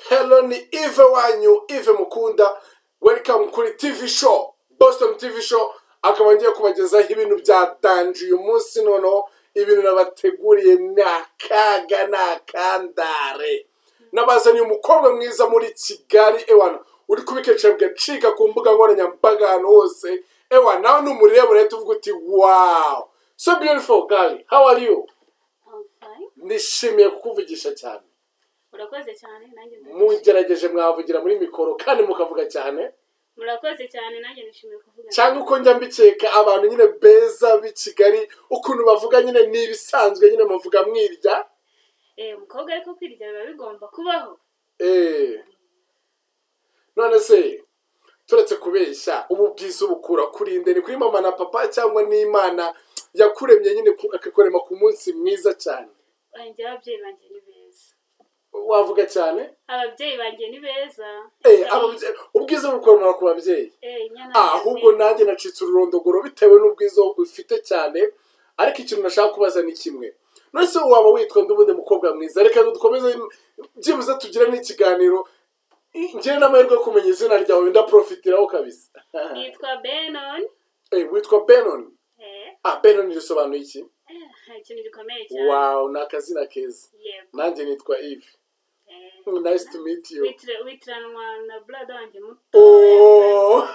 Hello, ni Yves wanyu, Yves mukunda. Welcome kuri TV show, Boston TV show. Akaba ngiye kubagezaho ibintu bya danger uyu munsi. Noneho ibintu nabateguriye ni akaga, ni akandare. Nabazaniye umukobwa mwiza muri Kigali, ewana, uri kubikesha bigacika ku mbuga nkoranyambaga ahantu hose. Ewana, nawe numureba urahita uvuga uti: "Wow, so beautiful girl, how are you?" I'm fine. Nishimiye kukuvugisha cyane. Urakoze cyane, nanjye ndabishimiye. Mugerageje mwavugira muri mikoro kandi mukavuga cyane. Murakoze cyane, nanjye nishimiye kuvuga. Cyangwa uko njya mbikeka, abantu nyine beza b'i Kigali ukuntu bavuga nyine ni ibisanzwe, nyine muvuga mwirya. Eh, umukobwa ariko kwirya biba bigomba kubaho. Eh. None se turetse kubeshya, ubu bwiza ubukura kuri nde? Ni kuri mama na papa, cyangwa n'Imana yakuremye nyine akakurema ku munsi mwiza cyane? Njye ababyeyi banjye ni beza. Wavuga cyane. Ababyeyi banjye ni beza. Eh, ubwiza bukoromora ku babyeyi. Eh, inyana. Ah, ahubwo nanjye nacitse ururondogoro bitewe n'ubwiza ufite cyane. Ariko ikintu nashaka kubaza ni kimwe: none se waba witwa nde ubundi, mukobwa mwiza? Reka dukomeze, byibuze tugire n'ikiganiro, ngire n'amahirwe yo kumenya izina ryawe, ndaprofitiraho kabisa. Nitwa Benon. Eh, witwa Benon? Eh. Ah, Benon risobanuye iki? Eh, ikintu gikomeye cyane. Wow, ni akazina keza. Yego. Nanjye nitwa Yves. Eh. Nice to meet you. Witiranwa na brother wanjye muto. Oh,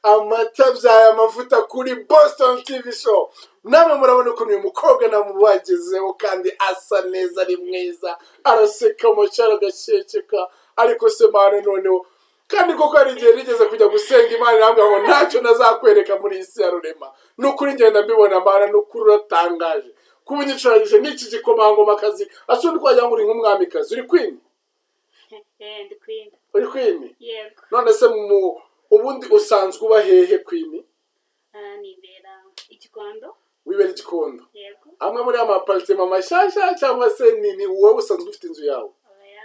amata abyaye amavuta kuri Boston TV show. Namwe murabona ukuntu uyu mukobwa namubagezeho, kandi asa neza, ari mwiza, araseka amacyaro agakekeka. Ariko se mane, noneho kandi koko hari igihe nigeze kujya gusenga, Imana irambwira ngo ntacyo nazakwereka muri iyi si ya rurema. Ni ukuri ngenda mbibona. Mana, ni ukuri uratangaje kuba unyicaranyije n'iki gikomangomakazi. Ese undi twagira ngo uri nk'umwamikazi, uri queen? Eh, ndi queen. Uri queen? Yego. None se mu ubundi usanzwe uba hehe, queen? Ah, nibera Igikondo. Wibera Igikondo? Yego. Amwe muri ama appartement mashyashya, cyangwa se ni wowe usanzwe ufite inzu yawe? Oya.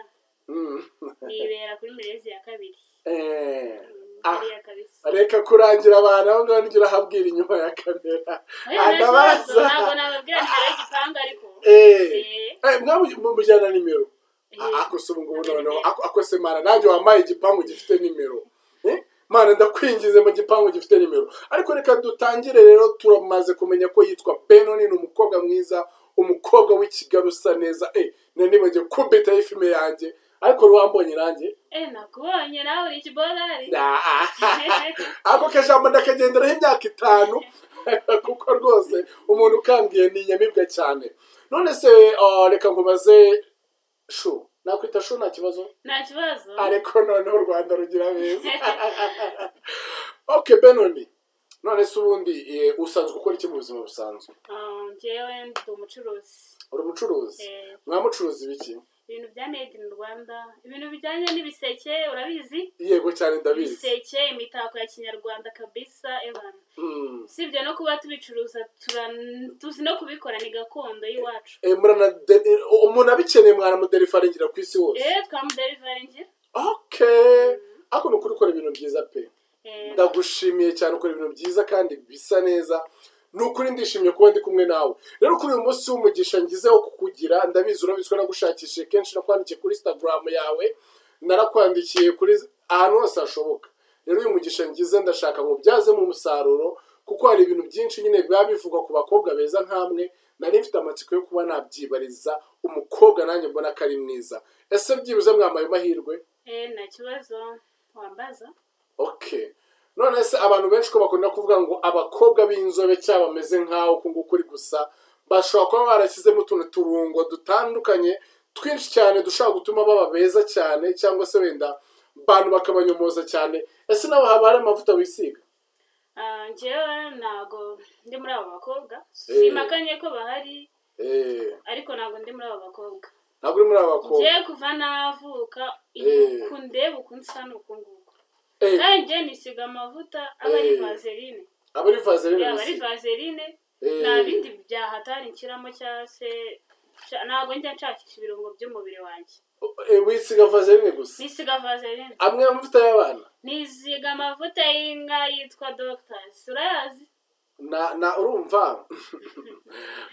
Nibera kuri Merezi ya kabiri. Eh, ah, Hariya kabisa. Reka kurangira abantu aho ngaho, nijya urahabwira inyuma ya kamera. Oya, nta Ndabaza. kibazo, ntabwo nababwira nimero y'igipangu ariko. Eh, Eh. eh, mujyana nimero? Eh. Ako se ubu ngubu noneho ako se mana, nanjye wampaye igipangu gifite nimero? Eh? Mana, ndakwingize mu gipangu gifite nimero. Ariko reka dutangire rero. Turamaze kumenya ko yitwa Benoni, ni umukobwa mwiza, umukobwa w'i Kigali usa neza. Eh, nari nibagiwe kubita y'ifime yanjye, ariko wambonye nanjye. Eh, nakubonye, nawe uri ikibogari. Ako kajambo ndakagenderaho imyaka 5, kuko rwose umuntu ukambwiye ni inyamibwa cyane. None se reka nkubaze, chou, nakwita chou, nta kibazo? Nta kibazo. Ariko noneho u Rwanda rugira beza. Okay, Benoni, none se ubundi usanzwe ukora iki mu buzima busanzwe? Ah, njyewe ndi umucuruzi. Uri umucuruzi? Eh. Mwamucuruza ibiki? Ibintu bya made in Rwanda, ibintu bijyanye n'ibiseke, urabizi? Yego cyane, ndabizi. Ibiseke, imitako ya kinyarwanda kabisa, ebana. Usibye no kuba tubicuruza, tuzi no kubikora, ni gakondo y'iwacu. Eh, umuntu abikeneye mwanamudeliveringira ku isi hose? Eh, twamudeliveringira. Okay, ariko ni ukuri ukora ibintu byiza pe. Eh. Ndagushimiye cyane, ukora ibintu byiza kandi bisa neza. Ni ukuri ndishimye kuba ndi kumwe nawe rero kuri uyu munsi w'umugisha ngizeho kukugira. Ndabizi, urabizi ko nagushakishije kenshi, nakwandikiye kuri Instagram yawe, narakwandikiye kuri ahantu hose hashoboka. Rero uyu mugisha ngize ndashaka ngo ubyazemo umusaruro, kuko hari ibintu byinshi nyine biba bivugwa ku bakobwa beza nkamwe, nari mfite amatsiko yo kuba nabyibariza umukobwa nanjye mbona ko ari mwiza. Ese byibuze mwambaye amahirwe? Eh, nta kibazo, wambaza. Okay, none se abantu benshi ko bakunda kuvuga ngo abakobwa b'inzobe cyangwa bameze nkaho uku nguku uri gusa, bashobora kuba barashyizemo utuntu turungo dutandukanye twinshi cyane dushobora gutuma baba beza cyane, cyangwa se wenda abantu bakabanyomoza cyane, ese nawe haba hari amavuta wisiga? Ah, njyewe ntago ndi muri abo bakobwa. Simakanye ko bahari, ariko ntabwo ndi muri abo bakobwa. Ntabwo uri muri abo bakobwa? Njyewe kuva navuka, uku ndeba, uku nsa, ni uku nguku. Kandi njye nisiga amavuta aba ari Vaseline. Aba ari Vaseline? Yaba ari wisiga? Vaseline. Nta bindi byahatari nshyiramo, cyangwa se ntabwo njya nshakisha ibirungo by'umubiri wanjye. Eh, wisiga Vaseline gusa? Nisiga Vaseline. Amwe amavuta y'abana? Nisiga amavuta y'inka yitwa Doctors, urayazi? Na urumva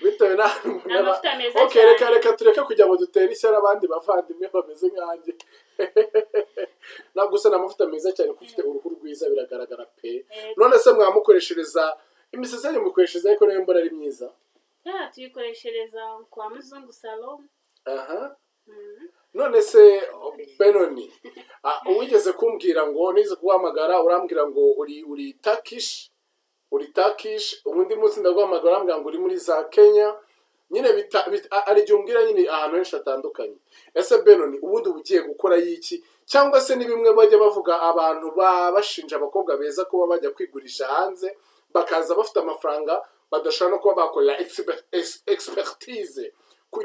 bitewe n'ahantu umuntu Ni aba. amavuta meza Okay, cyane. Reka tureke kugira ngo dutere ishyari abandi bavandimwe bameze nkanjye. Ntabwo gusa ni amavuta meza cyane kuko ufite uruhu rwiza, biragaragara pe. None se mwamukoreshereza imisatsi yanyu, mukoreshereza, ariko nayo mbona ari myiza? Ya, tuyikoreshereza kwa Muzungu Salon. Aha. None se Benoni, wigeze kumbwira ngo, nigeze kuguhamagara urambwira ngo uri Turkish, uri Turkish. Undi munsi ndaguhamagara urambwira ngo uri muri za Kenya nyine hari igihe umbwira nyine ahantu henshi hatandukanye. Ese Benoni, ubundi uba ugiye gukora y'iki? Cyangwa se ni bimwe bajya bavuga, abantu bashinja abakobwa beza kuba bajya kwigurisha hanze, bakaza bafite amafaranga badashobora no kuba bakorera expertise,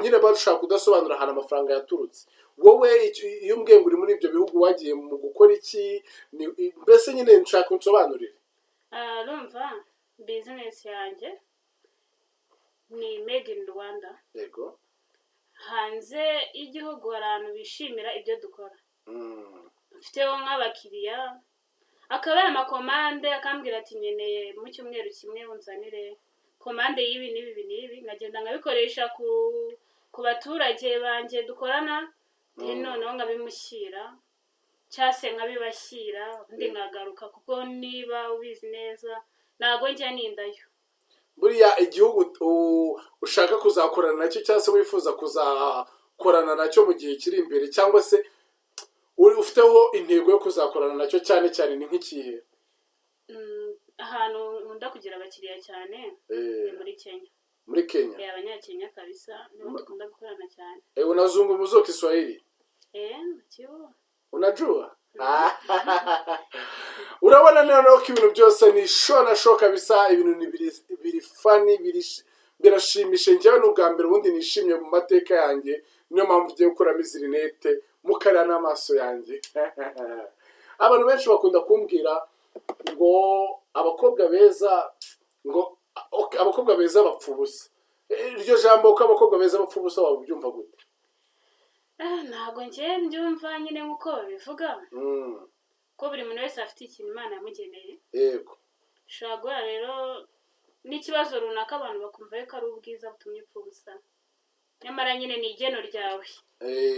nyine bashaka kudasobanura ahantu amafaranga yaturutse. Wowe iyo umbwiye ngo uri muri ibyo bihugu, wagiye mu gukora iki? Mbese nyine nshaka unsobanurire. Ah, urumva business yanjye ni made in Rwanda. Hanze y'igihugu hari abantu bishimira ibyo dukora. Mfiteho nk'abakiriya, akaba amakomande, akambwira ati: "Nkeneye mu cyumweru kimwe unzanire komande y'ibi n'ibi, ibi n'ibi." Nkagenda nkabikoresha ku baturage banjye dukorana, then noneho nkabimushyira cyangwa se nkabibashyira, ubundi nkagaruka, kuko niba ubizi neza ntabwo njya nindayo. Buriya igihugu ushaka kuzakorana nacyo, cyangwa se wifuza kuzakorana nacyo mu gihe kiri imbere, cyangwa se ufiteho intego yo kuzakorana nacyo cyane cyane, ni nk'ikihe? Ahantu nkunda kugira abakiriya cyane ni muri Kenya. Muri Kenya? Abanyakenya kabisa nibo dukunda gukorana cyane. Unazungumza Kiswahili? Eh, najua. Unajua? Urabona noneho ko ibintu byose ni show na show kabisa. Ibintu ni biri funny, biri birashimishije. Njyewe ni ubwa mbere ubundi nishimye mu mateka yanjye, niyo mpamvu ugiye gukuramo izi rinete mukareba n'amaso yanjye. Abantu benshi bakunda kumbwira ngo abakobwa beza, ngo okay, abakobwa beza bapfa ubusa. Iryo jambo ko abakobwa beza bapfa ubusa, waba ubyumva gute? Ah, ntabwo njye mbyumva nyine nk'uko babivuga, ko buri muntu wese afite ikintu Imana yamugeneye. Ushobora guhura rero n'ikibazo runaka, abantu bakumva yuko ari ubwiza butumye upfa ubusa, nyamara nyine ni igeno ryawe.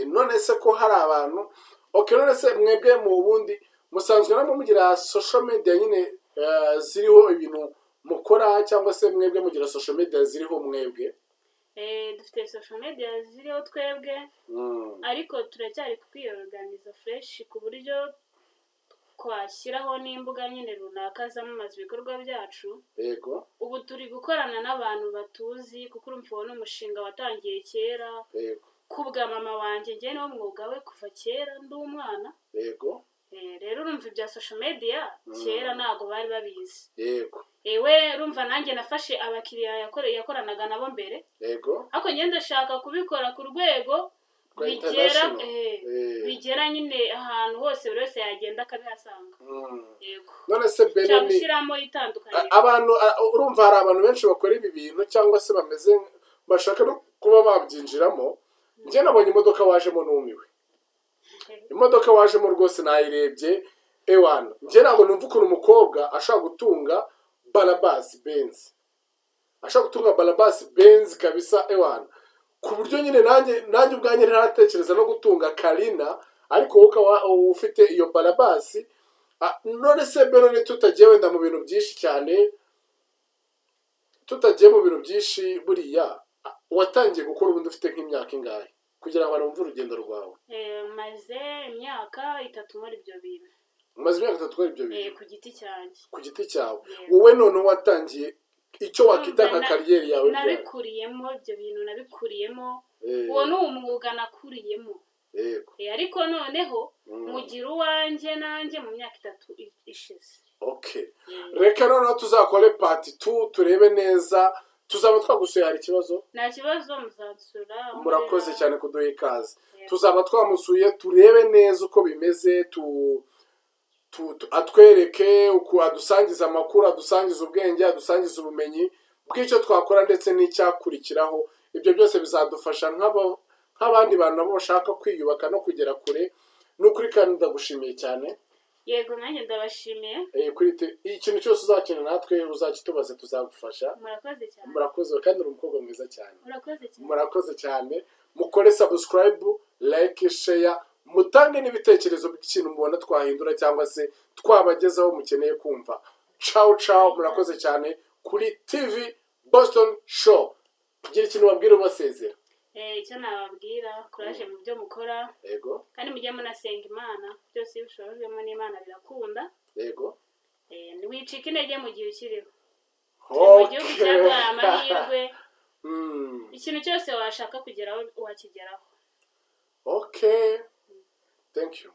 None se ko hari abantu, okay, none se mwebwe mu bundi musanzwe namwe mugira social media nyine ziriho ibintu mukora, cyangwa se mwebwe mugira social media ziriho mwebwe? Dufite social media ziriho twebwe, ariko turacyari kwiyoganiza fresh ku buryo twashyiraho n'imbuga nyine runaka zamamaza ibikorwa byacu. Ubu turi gukorana n'abantu batuzi, kuko urumva uwo ni umushinga watangiye kera kubwa mama wanjye. Njye niwo mwuga we kuva kera ndi umwana. Rero urumva ibya social media kera ntabwo bari babizi. Ewe, urumva nanjye nafashe abakiriya yakoranaga nabo mbere, ariko njye ndashaka kubikora ku rwego rwa bigera international. Bigera nyine ahantu hose, buri wese yagenda akabihasanga. Yego. None se Nshaka Benoni, gushyiramo itandukaniro. Abantu urumva hari abantu benshi bakora ibi bintu cyangwa se bameze bashaka no kuba babyinjiramo. Njye nabonye imodoka wajemo numiwe. Imodoka wajemo rwose nayirebye, ewana, njye ntabwo numva ukuntu umukobwa ashobora gutunga Brabus Benz, ashobora gutunga Brabus Benz kabisa, ewana, ku buryo nyine nanjye ubwanjye ntaratekereza no gutunga Carina, ariko wowe ukaba ufite iyo Brabus. None se Benoni, tutagiye wenda mu bintu byinshi cyane, tutagiye mu bintu byinshi, buriya watangiye gukora ubundi ufite nk'imyaka ingahe, kugira ngo abantu bumve urugendo rwawe? Maze imyaka 3 muri ibyo bintu. Umaze imyaka 3 ukora ibyo bintu? Ku giti cyanjye. Ku giti cyawe? Yego. Wowe noneho watangiye icyo wakita nka Urumva carrière yawe ryari? Nabikuriyemo ibyo bintu, nabikuriyemo. Uwo ni umwuga nakuriyemo. Ariko noneho mugira uwanjye nanjye mu myaka 3 ishize. Okay, reka noneho tuzakore part 2, turebe neza. Tuzaba twagusuye, hari ikibazo? Nta kibazo, muzansura aho Murakoze nkorera. cyane kuduha ikaze. Yego. Tuzaba twamusuye, turebe neza uko bimeze, atwereke uko, adusangiza amakuru, adusangiza ubwenge, adusangiza ubumenyi bw'icyo twakora ndetse n'icyakurikiraho. Ibyo byose bizadufasha nk'abandi bantu nabo bashaka kwiyubaka no kugera kure. Ni ukuri kandi ndagushimiye cyane. Yego, nanjye ndabashimiye. Ikintu cyose uzakenera natwe uzakitubaze, tuzagufasha. Murakoze cyane. Murakoze, kandi uri umukobwa mwiza cyane. Murakoze cyane. Murakoze cyane. Mukore subscribe, like, share, mutange n'ibitekerezo by'ikintu mubona twahindura cyangwa se twabagezaho mukeneye kumva. Ciao ciao, murakoze cyane kuri TV Boston Show. Gira ikintu babwira ubasezera. Icyo nababwira, courage mu byo mukora. Kandi mujye munasenga Imana, byose iyo ubishobojwemo n'Imana birakunda. Wicika intege mu gihe ukiriho. Turi mu gihugu cyaduhaye amahirwe. Ikintu cyose washaka kugeraho wakigeraho. Okay, thank you.